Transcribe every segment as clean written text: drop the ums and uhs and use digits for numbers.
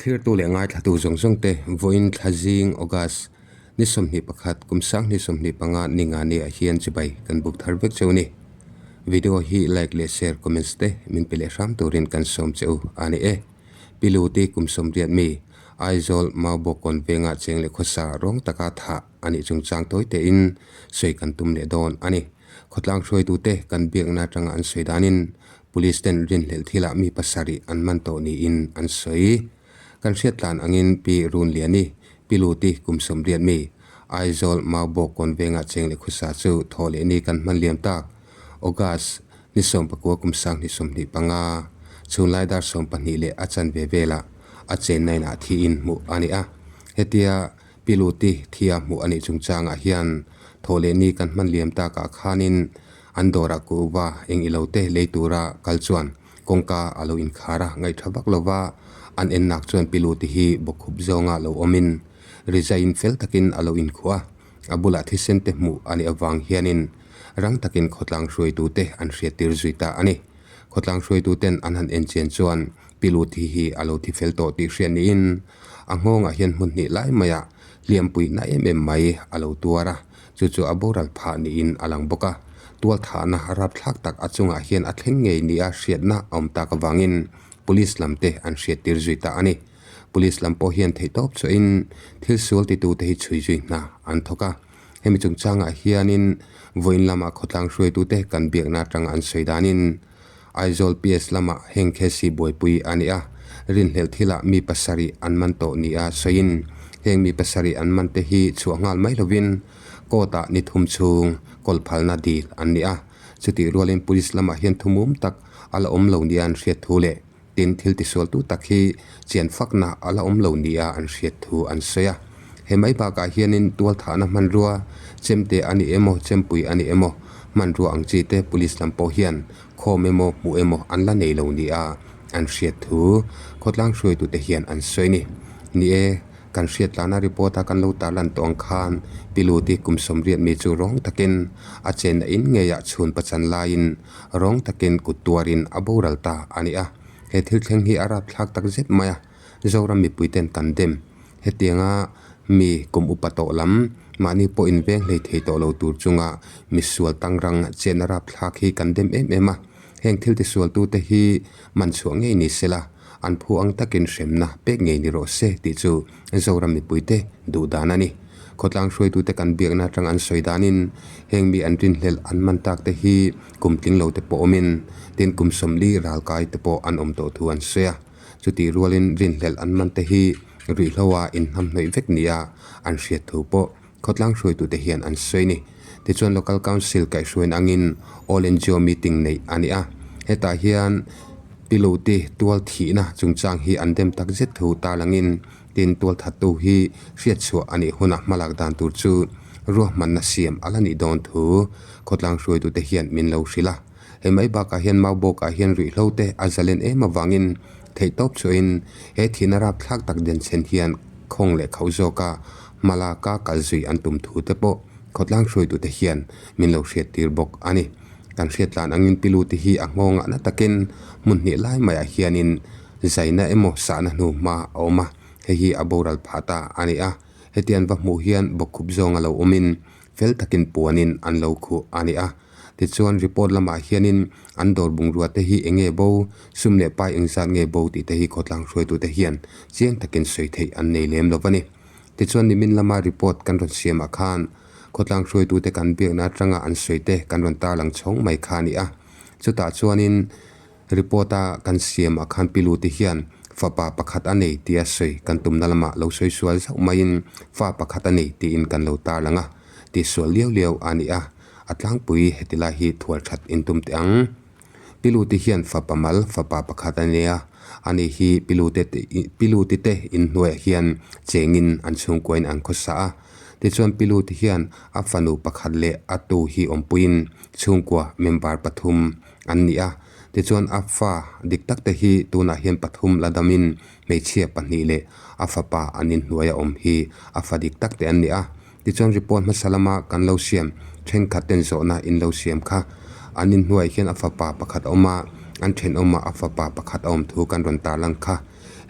Thlirtu leh ngaithlatu zawng zawng te vawiin thla zing August ni 21 kum 2025 ninga ni ah hian chibai kan buk thar vek cheu ni. Video hi like leh share comments te min pe leh hram turin kan sawm che u a ni e. Pi Luti kum 80 mi Aizawl Maubawk kawn vengah cheng leh khawsa rawng taka thah a nih chungchang tawi tein sawi kan tum leh dawn a ni. Khawtlang hruaitute kan biakna atanga an sawi danin Police ten rinhlelh thilah mi pasarih an man tawh niin an sawi. Kan hriat tlan angin Pi Runliani, Pi Luti kum 80 mi, Aizawl Maubawk kawn vengah cheng leh khusa chu thaw leh ni kan hman liam tak. August ni 19 kum 2025, chhunlai dar 12 leh a chanve velah a chenna inah thiin hmuh a ni a. Hetia Pi Luti thia hmuh a nih chungchangah hian thaw leh ni kan hman liam takah khanin An dawrah kuhva eng ilo te lei tura kal chuan kawngka a lo inkhar a, ngaihtha vak lova an ennak chuan Pilu te hi bawkkhup zawnga lo awmin rizaiin fel takin a lo inkhuh a, a bulah thisen te hmuh a nih avang hianin rang takin khawtlang hruaitute an hriattir zui ta a ni. Khawtlang hruaituten an han enchian chuan Pilu thi hi a lo thi fel tawh tih hriat niin a nghawngah hian hmun hnih lai maiah hliampuihna em em mai a lo tuar a. Chu chu a boral phah niin a lang bawk a, tualthahna rapthlak tak a chungah hian a thleng ngei nia hriatna a awm tak avangin Police lam te an hriattir zui ta a ni. Police lam pawh hian theihtawp chhuahin thil sual titute hi chhui zui hna an thawk a. Hemi chungchangah hianin vawiin lama khawtlang hruaitute kan biakna atanga an sawi danin Aizawl PS lamah heng case hi buaipui a ni a, rinhlelh thilah mi pasarih an man tawh nia sawiin heng mi pasarih an man te hi chhuah nghal mai lovin court ah ni thum chhung kawl phalna dil an ni a. Chutih rualin police lamah hian thumum tak a la awm lo nia an hriat thu leh tin thil tisualtu tak hi chian fakna a la awm lo nia an hriat thu an sawi a. He mai bakah hianin tualthahna hmanrua chemte a ni emaw chempui a ni emaw hmanrua ang chi te police lam pawh hian khawm emaw hmuh emaw an la nei lo nia an hriat thu khawtlang hruaitute hian an sawi ni. Ni e, kan hriat tlana report a kan lo tarlan tawh ang khan Piluti kum 80 mi chu rawng takin a chenna in ngeiah chhun pachan laiin rawng takin kut tuarin a boral ta a ni a. He thil thleng hi a rapthlak tak zet mai a, Zoram mipuiten kan dem. Hetianga mi kum upa tawh lam, mahni pawh inveng hlei thei tawh lo tur chunga misual tangrang chenna rapthlak hi kan dem em em a. Heng thil tisualtute hi man chhuah ngei ni sela, an phu ang takin hremna pek ngei ni rawh se tih chu Zoram mipuite duh dan a ni. Khawtlang hruaitute kan biakna atang an sawi danin heng mi an rinhlelh an man tak te hi kum tling lo te pawh awmin tin kum 40 ralkai te pawh an awm tawh thu an sawi a. Chutih rualin rinhlelh an man te hi ruihhloa inhnamhnawih vek nia an hriat thu pawh khawtlang hruaitute hian an sawi ni. Tichuan Local Council kaihhruain angin All NGO meeting neih a ni a. Hetah hian Piluti tual thihna chungchang hi an dem tak zet thu tarlangin tin tualthattu hi hriatchhuah a nih hunah hmalak dan tur chu ruahmanna siam a la nih dawn thu khawtlang hruaitute hian min lo hrilh a. Hei mai bakah hian Maubawkah hian ruihhlo te a zalen em avangin theihtawp chhuahin he thihna rapthlak tak denchhen hian khawng leh khauh zawka hmalaka kal zui an tum thu te pawh khawtlang hruaitute hian min lo hriattir bawk a ni. Kan hriat tlan angin Pilu te hi a nghawngah na takin hmun hnih lai maiah hianin zaina emaw sahna hnu hma a awm a, hei hi a boral phah ta a ni a. Heti an va hmuh hian bawkkhup zawnga lo awmin fel takin puanin an lo khuh a ni a. Tichuan report lamah hianin an dawr bungrua te hi eng nge bo, sum leh pai engzat nge bo tih te hi khawtlang hruaitute hian chiang takin sawi theih an nei lem lo a ni. Tichuan nimin lama report kan rawn siamah khan khawtlang hruaitute kan biakna atanga an sawi te kan rawn tarlang chhawng mai kha a ni a. Chutah chuanin report a kan siamah khan Pilu te hian fapa pakhat a nei tia sawi kan tumna lamah lo sawi sual zauh maiin fa pakhat a nei tiin kan lo tarlang a, tihsual liau liau a ni a. A tlangpui heti lai hi thual that in tum teh ang. Pilute hian fapa mal, fapa pakhat a nia. Ani hi Pilute Pilute te inhnuaiah hian chengin an chhungkuain an khawsa a. Tichuan Pilute hian a fanu pakhat leh a tu hi awmpuiin chhungkua member pathum an ni a. Tichuan a fa dik tak te hi tunah hian pathum la damin hmeichhia pahnih leh a fapa an inhnuaia awm hi a fa dik tak te an ni a. Tichuan report hmasa lama kan lo siam thenkhat ten zawhna in lo siam kha. An inhnuaiah hian a fapa pakhat a awm a, an thenawmah a fapa pakhat a awm thu kan rawn tarlang kha.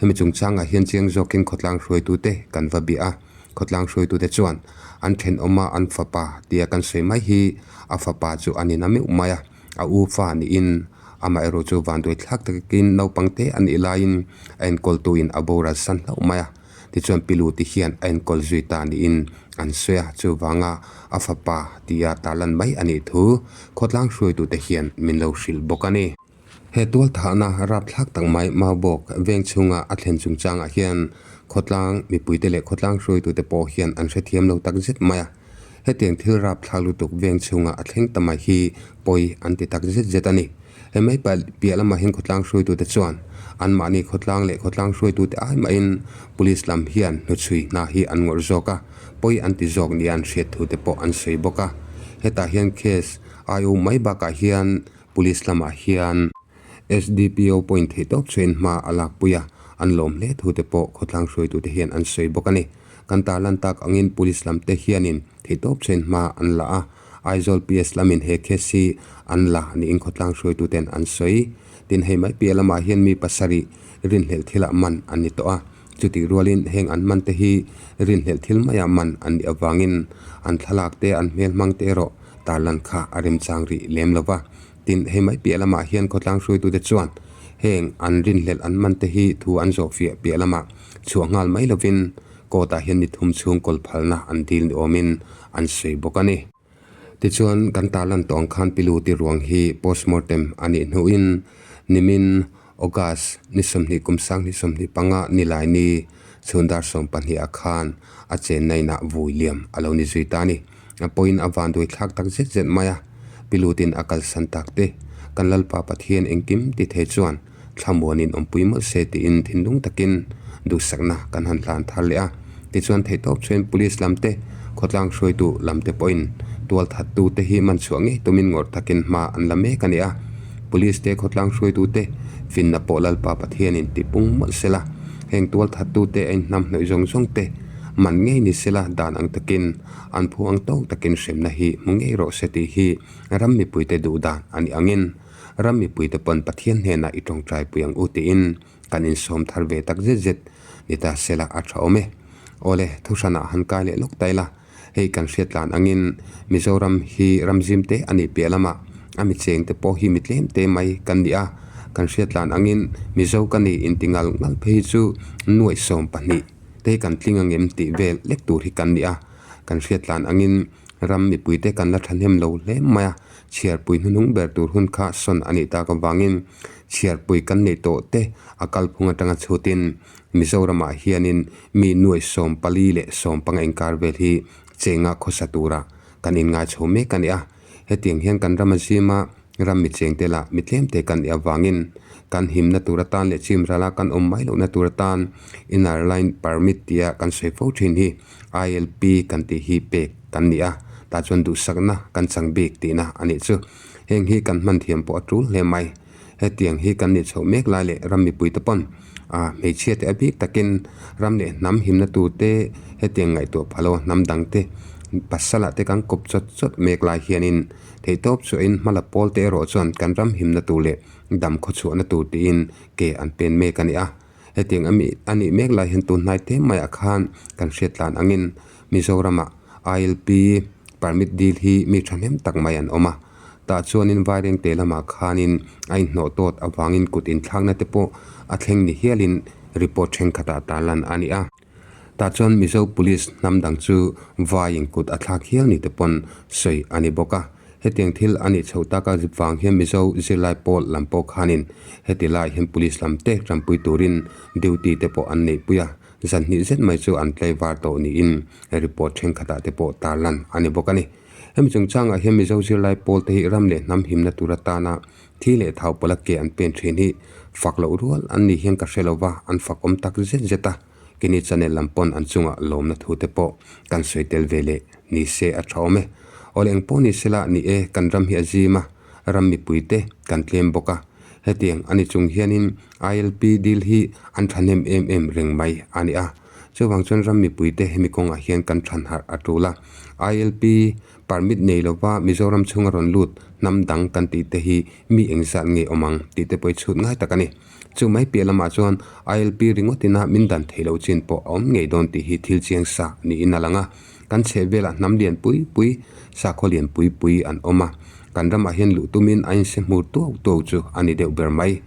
Hemi chungchangah hian chiang zawkin khawtlang hruaitute kan va bia a, khawtlang hruaitute chuan an thenawma an fapa tia kan sawi mai hi a fapa chu a ni na meuh mai a, a u fa niin amaherawh chu vanduai thlak takin naupang te a nih laiin a enkawltuin a boral san hlauh mai a. Tichuan Pilu ti hian a enkawl zui ta niin an sawi a, chuvanga a fapa tia tarlan mai a nih thu khawtlang hruaitute hian min lo hrilh bawk a ni. He tualthahna rapthlak tak mai Maubawk veng chhunga a thlen chungchangah hian khawtlang mipuite leh khawtlang hruaitute pawh hian an hrethiam lo tak zet mai a. Hetiang thil rapthlak lutuk veng chhunga a thleng ta mai hi pawi an ti tak zet zet a ni. He mai piah lamah hian khawtlang hruaitute chuan anmahni khawtlang leh khawtlang hruaitute ai mahin Police lam hian hnuchhui hna hi an ngawrh zawk a, pawi an ti zawk nia an hriat thute pawh an sawi bawk a. Hetah hian case IO mai bakah hian Police lamah hian SDPO pawhin theihtawp chhuahin hma a lakpui a, an lawm hle thute pawh khawtlang hruaitute hian an sawi bawk a ni. Kan tarlan tak angin Police lamte hianin theihtawp chhuahin hma an la a, Aizawl PS lamin he case hi an la niin khawtlang hruaituten an sawi. Tin, hei mai piah lamah hian mi pasarih rinhlelh thilah man an ni tawh a, chutih rualin heng an man te hi rinhlelh thil maiah man an nih avangin an thlalak te an hmel hmang te erawh tarlan kha a remchang rih lem lo va. Tin, hei mai piah lamah hian khawtlang hruaitute chuan heng an rinhlelh an man te hi thu an zawh fiah piah lamah chhuah nghal mai lovin court ah hian ni thum chhung kawl phalna an dil ni awmin an sawi bawk a ni. Tichuan, kan tarlan tawh ang khan Pilu ti ruang hi postmortem a nih hnuin nimin August ni 20 kum 2025 nilai ni chhun dar 12 ah khan a chenna inah vui liam a lo ni zui ta a ni. A pawhin a vanduai thlak tak zet zet mai a, Pilutin a kalsan tak te kan Lalpa Pathian engkim ti thei chuan thlamuanin awmpui mawlh se tiin thinlung takin duhsakna kan han hlan thar leh a. Tichuan theihtawp chuan Police lam te, khawtlang hruaitu lam te pawhin tualthattu te hi man chhuah ngei tumin ngawrh takin hma an la mek a ni a. Police te, khawtlang hruaitu te finna pawh Lalpa Pathianin ti pung mawlh se la, heng tualthattu te a inhnam hnawih zawng zawng te man ngei ni se la dan ang takin an phu ang tawk takin hremna hi hmu ngei rawh se tih hi ram mipuite duh dan a nih angin Ram mipuite pawn Pathian hnenah i tawngtai pui ang u tiin kan insawm thar ve tak zet zet ni ta sela a tha awm e. Awle, thuhranah han kai leh lawk ta ila, hei kan hriat tlan angin Mizoram hi ram zim te a nih piah lamah a mi cheng te pawh hi mi tlem te mai kan ni a, kan hriat tlan angin Mizo ka ni inti ngal ngal phei hi chu nuaih 12 te hi kan tling angem tih vel lek tur hi kan ni a, kan hriat tlan angin ram mipuite kan la thahnem lo hle mai a. Chhiarpui hnuhnung ber tur hun kha sawn a nih tak avangin chhiarpui kan neih tawh te a kalphung atanga chhutin Mizoramah hianin mi nuai 14 leh 15 inkar vel hi chenga khawsa tura kan inngai chho mek a ni a. Hetiang hian kan ram a zima ram mi chengte lah mi tlemte kan nih avangin kan himna tur atan leh chim rala kan awm mai lohna tur atan Inner Line Permit tia kan sawi fo thin hi ILP kan tih hi pek kan ni a, tah chuan duhsakna kan chang bik tihna a nih chu. Heng hi kan hman thiam pawh a tul hle mai. Hetiang hi kan nih chhoh mek lai leh ram mipuite pawn a hmeichhia te a bik takin ram leh hnam himna turte hetiang ngaihtuah pha lo a hnam dangte pasal ah te kan kawp chawt chawt mek lai hianin theihtawp chhuahin hma la pawl te erawh chuan kan ram himna tur leh dam khawchhuahna tur tiin ke an pen mek a ni a. Hetiang ami a nih mek lai hian tun hnai te maiah khan kan hriat tlan angin Mizoramah ILP permit dil hi mi thahnem tak mai an awm a. Tah chuanin Vairengte lamah khanin a inhnawh tawt avangin kut inthlakna te pawh a thleng ni hialin report thenkhatah tarlan a ni a. Tah chuan Mizo Police hnam dang chu vaiin kut a thlak hial ni te pawn sawi a ni bawk a. Hetiang thil a nih chhoh taka zip vang hian Mizo zirlai pawl lam pawh khanin heti lai hian Police lam te tanpui turin duty te pawh an neihpui a, zan hnih zet mai chu an tlei var tawh niin report thenkhatah te pawh tarlan a ni bawk a ni. Hemi chungchangah hian Mizo zirlai pawl te hi ram leh hnam himna tur atana thi leh thau pawla ke an pen thin hi fak loh rual an nih hian ka hre lo va, an fak awm tak zet zet a, kini channel lam pawn an chungah lawmna thu te pawh kan sawi tel ve leh ni se a tha awm e. Awle eng pawh ni sela ni e, kan ram hi a zim a, ram mipui te kan tlem bawk a, hetiang a ni chung hianin ILP dil hi an thahnem em em reng mai a ni a, chuvang chuan ram mipui te hemi kawngah hian kan than harh a tul a, ILP. Permit nei lova Mizoram chhunga rawn lut hnam dang kan tih te hi mi engzat nge awm ang tih te pawh hi chhut ngai tak a ni. Chu mai piah lamah chuan ILP ringawt ina min dan theih loh chin pawh a awm ngei dawn tih hi thil chiang sa niin a lang a. Kan chheh velah hnam lian pui pui, sakhaw lian pui pui an awm a. Kan ramah hian luh tumin a inse hmur tuau tuau chu a ni deuh ber mai.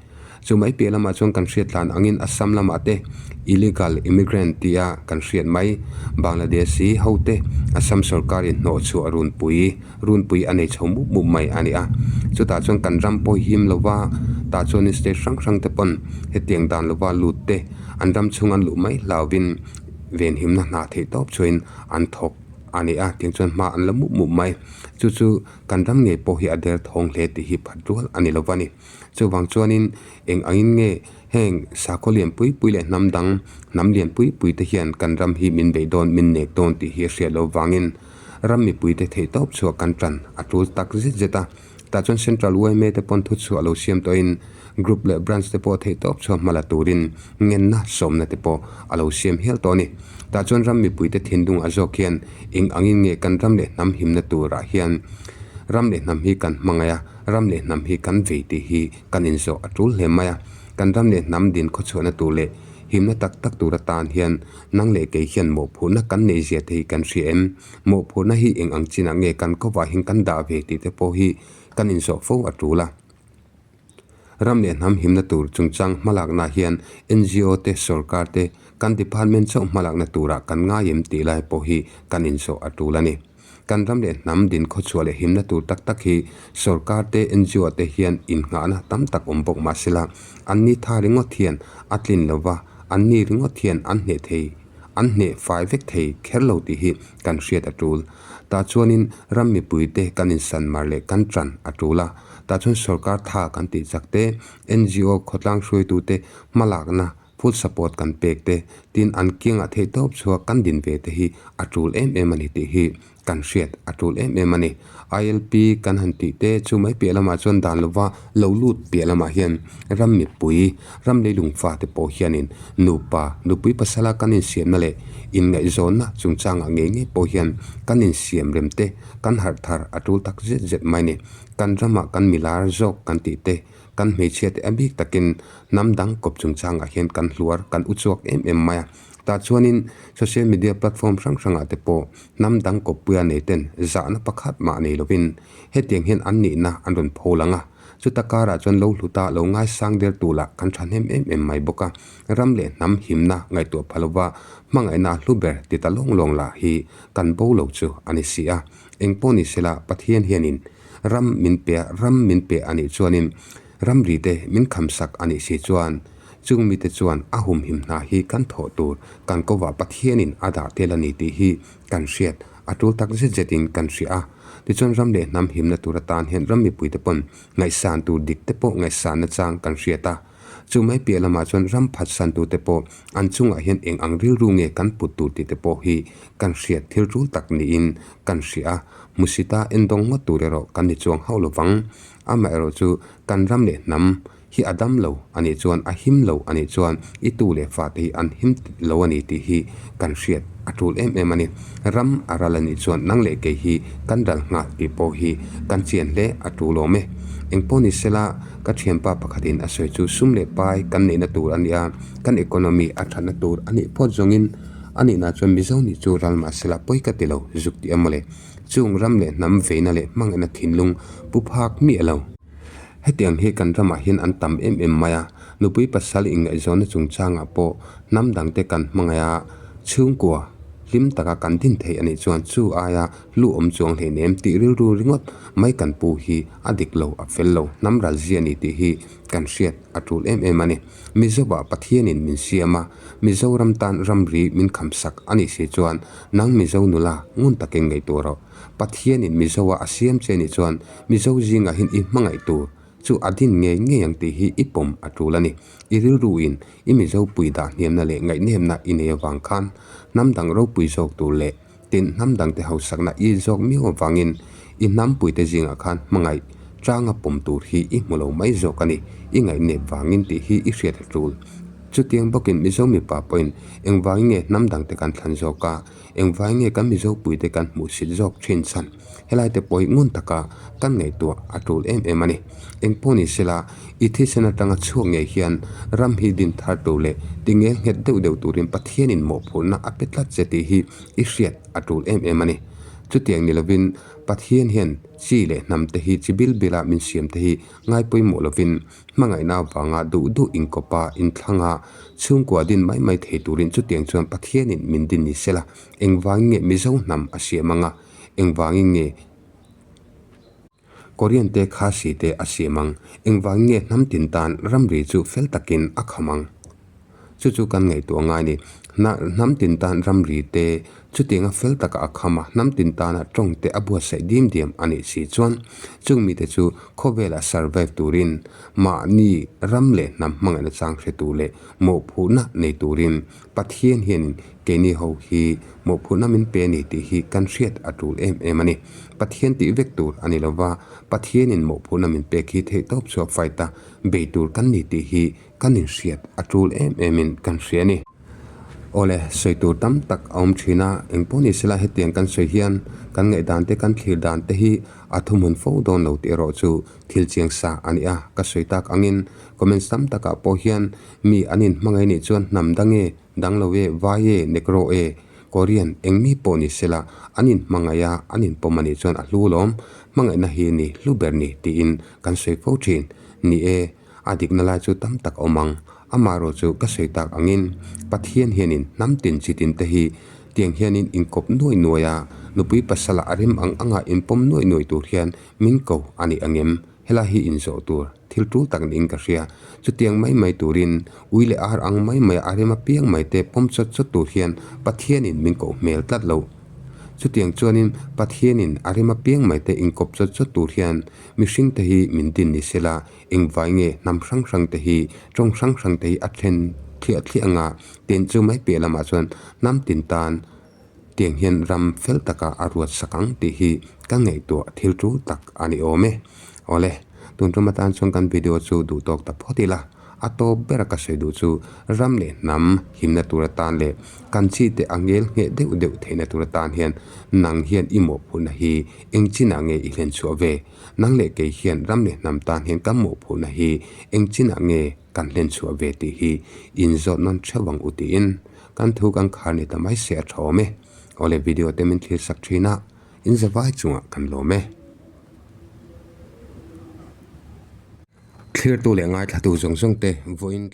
Chu mai piah lamah chuan kan hriat tlan angin Assam lamah te illegal immigrant tia kan hriat mai Bangladeshi ho te Assam sorkarin hnawhchhuah runpui runpui a nei chho mup mup mai a ni a. Chutah chuan kan ram pawh him lova tah chuanin state hrang hrang te pawn hetiang dan lova lut te an ram chhung an luh mai hlauvin venhimna hna theih tawp chuain an thawk a ni a tiang chuan hma an la mup mup mai. Chu chu kan ram ngei pawh hi a derthawng hle tih hi phat rual a ni lova ni. Chuvang chuanin eng angin nge heng sakhaw lian pui pui leh hnam dang hnam lian pui pui te hian kan ram hi min beih dawn min nek dawn tih hi a hriat loh vangin ram mipui te theih tawp chhuah kan tan a tul tak zet zet a. Tah chuan Central yma te pawn thuchhuah lo siam tawhin group leh branch te pawh theih tawp chhuah hma la turin ngenna sawmna te pawh a lo siam hial tawh a ni. Tah chuan ram mipui te thinlungah zawk hian eng angin nge kan ram leh hnam himna turah hian ram leh hnam hi kan hmangaih a, Ram leh hnam hi kan vei tih hi kan inzawh a tul hle mai a, kan ram leh hnam din khawchhuahna tur leh himna tak tak tur atan hian nang leh kei hian mawhphurhna kan neih zia te hi kan hria em? Mawhphurhna hi eng ang chinah nge kan kovah hian kan dah ve tih te pawh hi kan inzawh fo a tul a. Ram leh hnam himna tur chungchang hmalakna hian ngo te, sorkar te, kan department chauh hmalakna turah kan ngai em tih lai pawh hi kan inzawh a tul a ni. Kan ram leh hnam din khawchhuah leh himna tur tak tak hi sorkar te, ngo te hian innghahna tam tak awm bawk mah sela, an ni tha ringawt hian a tlin lo va, an ni ringawt hian an hneh thei, an hneh fai vek thei kher lo tih hi kan hriat a tul. Tah chuanin ram mipui te kan insan mar leh kan tan a tul a, tah chuan sorkar tha kan tih chak te, ngo khawtlang hruaitu te hmalakna, Full support kan pek te, tin an kiangah theih tawp chhuak kan din ve te hi a tul em em a ni tih hi kan hriat a tul em em a ni. ILP kan han tih te chu mai piah lamah chuan dan lova lo lut piah lamah hian ram mipui, ram leilung fate pawh hianin nupa, nupui pasala kan insiamna leh inngaihzawnna chungchangah ngei ngei pawh hian kan insiam rem te kan harh thar a tul tak zet zet mai a ni. Kan ramah kan milar zawk kan tih te Kan hmeichhia te a bik takin hnam dang kawp chungchangah hian kan hluar, kan u chhuak em em mai a. Tah chuanin social media platform hrang hrangah te pawh hnam dang kawppuia nei ten zahna pakhat mah nei lovin hetiang hian an nihna an rawn pho lang a. Chuta karah chuan lo hluta lo ngaisang der tur lah kan thahnem em em mai bawk a. Ram leh hnam himna ngaihtuah pha lova hmangaihna hlu ber ti ta lawng lawng lah hi kan bo lo chu a ni si a. Engpawh ni sela Pathian hianin Ram min pe a, ram min pe a nih chuanin ramri te min khamsak a nih si chuan chung mite chuan a humhim hna hi kan thawh tur kan kovah Pathianin a dah tel a ni tih hi kan hriat a tul tak zet zetin kan hria a. Tichuan ram leh hnam himna tur atan hian ram mipuite pawn ngaihsan tur dik te pawh ngaihsanna chang kan hriat a. Chu mai piah lamah chuan ram phatsan tute pawh an chungah hian eng ang rilru nge kan put tur tih te pawh hi kan hriat thil tul tak niin kan hria a. Hmusita endawng ngawt tur erawh kan ni chuang hauh lo vang. Amaherawh chu kan ram leh hnam hi a dam lo a nih chuan a him lo a nih chuan i tu leh fate hi an him lo a ni tih hi kan hriat a tul em em a ni. Ram a ral a nih chuan nang leh kei hi kan ral nghal tih pawh hi kan chian hle a tul awm e. Engpawh ni sela ka thianpa pakhatin a sawi chu sum leh pai kan neihna tur a nia, kan economy a thatna tur a nih phawt zawngin a nihna chuan Mizo nih chu ral mah sela pawi ka ti lo zuk tih a mawle. Chung ram leh hnam veina leh hmangaihna thinlung pu phak miah lo. Hetiang hi kan ramah hian an tam em em mai a, nupui pasal inngaihzawnna chungchangah pawh hnam dangte kan hmangaih a, chhungkua hlim taka kan din theih a nih chuan chu aia lu awm chuang hleinem tih rilru ringawt mai kan pu hi a dik lo, a fel lo, hnam ral zia a ni tih hi kan hriat a tul em em a ni. Mizoah Pathianin min siam a, Mizoram tan ramri min khamsak a nih si chuan nang Mizo nula ngun takin ngaihtuah rawh. Pathianin Mizoa a siam che nih chuan Mizo zingah hian i hmangaih tur chu a din ngei ngei ang tih hi i pawm a tul a ni. I rilruin i Mizo pui dah hniamna leh ngaihnehna i nei avang khan hnam dang ropui zawk tur leh tin hnam dangte hausakna i zawk miau avangin i hnam puite zingah khan hmangaih changa pawm tur hi i hmu lo mai zawk a ni. I ngaihnep vangin tih hi i hriat a tul. Chutiang bawkin Mizo mipa pawhin engvangin nge hnam dangte kan thlan zawk a? Engvai nge kan Mizo puite kan hmuhsit zawk thin chhan? Helai te pawh hi ngun taka kan ngaihtuah a tul em em a ni. Engpawh ni sela, i thisen atanga chhuak ngei hian ram hi din thar tur leh ti ngel nghet deuh deuh turin Pathianin mawhphurhna a pe tlat che tih hi i hriat a tul em em a ni. Chutiang ni lovin Pathian hian chi leh hnam te hi chi bil bila min siam te hi ngai pawimawh lovin hmangaihna avanga duh duh inkawpa inthlanga chhungkua din mai mai thei turin chutiang chuan Pathianin min din ni sela, engvangin nge Mizo hnam a siam anga, engvangin nge Korean te Khasi te a siam ang, engvangin nge hnam tin tan ramri chu fel takin a kham ang? Chu chu kan ngaihtuah ngai ni. Hnam tin tan ramri te chutianga fel taka a kham a, hnam tin tana tawng te a buatsaih dim diam a nih si chuan chung mite chu khawvela survive turin mahni ram leh hnam hmangaihna chang hre tur leh mawhphurhna nei turin Pathian hianin keini ho hi mawhphurhna min pe a ni tih hi kan hriat a tul em em a ni. Pathian tih vek tur a ni lova, Pathianin mawhphurhna min pek hi theihtawp chhuak fight a bei tur kan ni tih hi Kan inhriat a tul em emin kan hria a ni. Awle, sawi tur tam tak a awm thin a, engpawh ni sela hetiang kan sawi hian kan ngaihdan te kan thlir dan te hi a thuhmun fo dawn lo tih erawh chu thil chiang sa a ni a. Ka sawi tak angin comments tam takah pawh hian mi an inhmangaih nih chuan hnam dang e, dang lo e, vai e, negro e, Korean eng mi pawh ni sela an inhmangaih a, an inpawm a nih chuan a hlu lawm, hmangaihna hi ni hlu ber ni tiin kan sawi fo thin. Ni e. A dikna lai chu tam tak a awm ang. Amaherawh chu ka sawi tak angin Pathian hianin hnam tin chi tin te hi tiang hianin inkawp nuai nuai a, nupui pasala a rem ang anga inpawm nuai nuai tur hian min ko a ni angem? Helai hi inzawh tur thil tul tak niin ka hria. Chutiang mai mai turin ui leh ar ang mai mai a rem apiang mai te pawm chawt chawt tur hian Pathianin min koh hmel tlat lo. Chutiang chuanin Pathianin a rem apiang mai te inkawp chawt chawt tur hian mihring te hi min din ni sela, Engvai nge hnam hrang hrang te hi tawng hrang hrang te hi a thlen thliah thliah anga tin chu mai piah lamah chuan hnam tin tan tiang hian ram fel taka a ruat sak ang tih hi ka ngaihtuah thil tul tak a ni awm e. Awle, tun tum atan chuan kan video chu duh tawk ta phawt ila, a tawp bera ka sawi duh chu ram leh hnam himna tur atan leh kan chi te a ngel ngheh deuh deuh theihna tur atan hian nang hian i mawhphurhna hi eng chinah nge i hlenchhuah ve? Nang leh kei hian ram leh hnam tan hian kan mawhphurhna hi eng chinah nge kan hlen chhuah ve tih hi inzawt nawn theuh ang u tiin kan thu kan khar ni ta mai se a tha awm e. Awle video te min thlir sak thin a, in zavai chungah kan lawm e. Thlirtu leh ngaithlatu zawng zawng te vawiin.